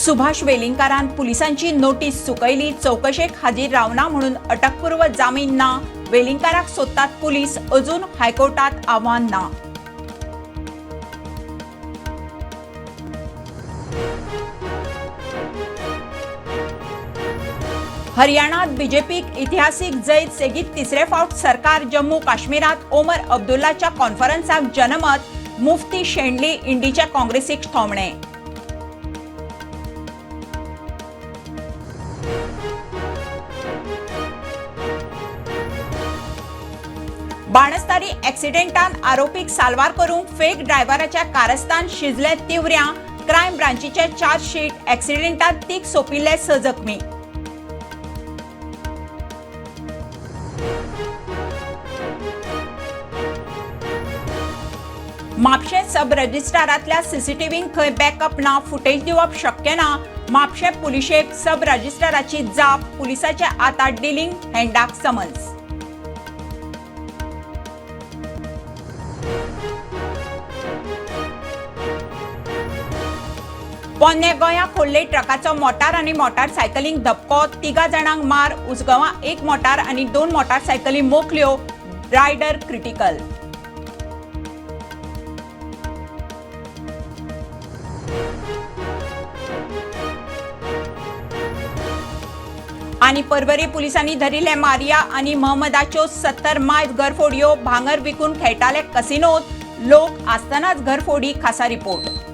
Subhash वेलिंगकारान पुलिसांची notice चुकयली. चवकशेक हाजीर रावना म्हणून अटकपूर्व जामीन ना. वेलिंगकाराक सोदतात पुलीस, अजून हायकोर्टात आव्हान ना. हरियाणात बीजेपीक इतिहासीक जैत, सेगीत तिसरे फावट सरकार. जम्मू काश्मीरात ओमर अब्दुल्लाच्या कॉन्फरन्साक जनमत. मुफ्ती शेंडली इंडीच्या काँग्रेसीक थोमणे. बाणस्तारी ॲक्सिडेंटान आरोपीक साल्वार करूंक फेक ड्रायव्हराच्या कारस्थान शिजले तिवऱ्यां. Crime ब्रांचीचे chargesheet. ॲक्सिडेंटात तीग सोंपिल्ले, 6 जखमी. म्हापशें सब रजिस्ट्रारांतल्या सीसीटीव्हींक खंय बॅकअप ना, फुटेज दिवप शक्य ना. म्हापशें पुलिशेक सब रजिस्ट्राराची जाप. पुलिसाच्या आतां डिलिंग हँडाक समन्स. पोन्ने गोंया खोर्ले ट्रकाचो मोटार आनी मोटारसायकलींक धपको. तिगा जाणांक मार. उसगांवां एक मोटार आनी 2 मोटारसायकली मोखल्यो. Rider critical. आनी पर्वरी पुलिसांनी धरिल्ले मारिया आनी महमदाच्यो 70 मायज घरफोडयो. भांगर विकून खेळटाले कसिनोत. लोक आसतनाच घरफोडी. खासा रिपोर्ट.